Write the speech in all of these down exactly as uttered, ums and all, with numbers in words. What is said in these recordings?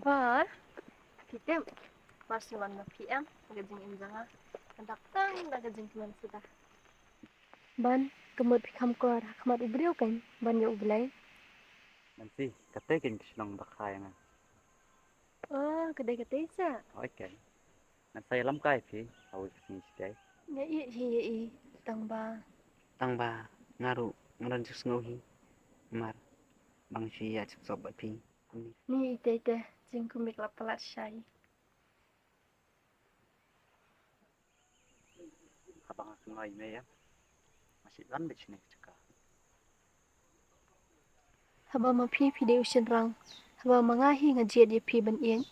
Ba, phi tip, mar shu wan ma phi em, ka jingim jong nga ka dap tang da ka jingkmen suda. Ban, ka mut phi kham kwah ha khmat u briew kan ban ïa u Blei. Nanti, kata kan ka shnong ba kha ïa nga. Oh, ka dei kata sa. Oi kan. Ngan sa ïalam kai phi ha u sngi shi dei. Nga ïa hi ïa i tang ba. Tang ba nga ruh nga don jingsngew hi. Mar bang shi ïa jingsop bad phi. Ni ite ite jingkumik la palat shai. Haba nga kynmaw ïa me ïa nga shu wan beit shane ka jaka. Haba ma phi phi dei u shynrang, haba ma nga hi nga jied ïa phi ban ïeit.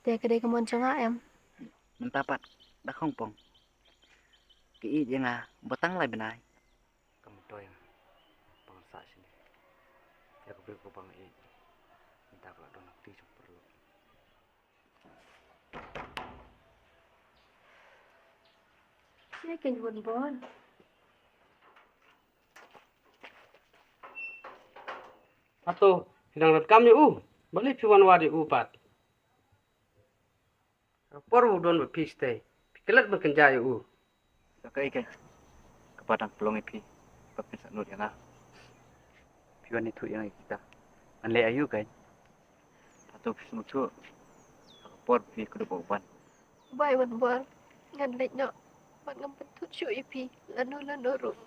Te ka dei ka mon jong nga em. Mynta pat da khongpong. Ka ïeit ïa nga ba tang lai bnai. Ka myntoi nga ba ngan sah shane ïa ka briew kaba nga ïeit. Mynta ka la don ha kti jong paralok. Ïa kein bun bun. Hato phi dang donkam ïa u? Balei phi wan wad ïa u pat? Ka por u don bad phi shatei phi klet ban kynja ïa u. Ka kaei kein kaba dang pynlong ïa phi ba phin sah nud ïa nga? Phi wan ïathuh ïa nga kita. Ngan leh aïu kein? Hato phi sngewthuh ha ka por phi kdup ban? Bai wan bor ngan leit noh bad ngam pynthuh shuh ïa phi lano lano ruh.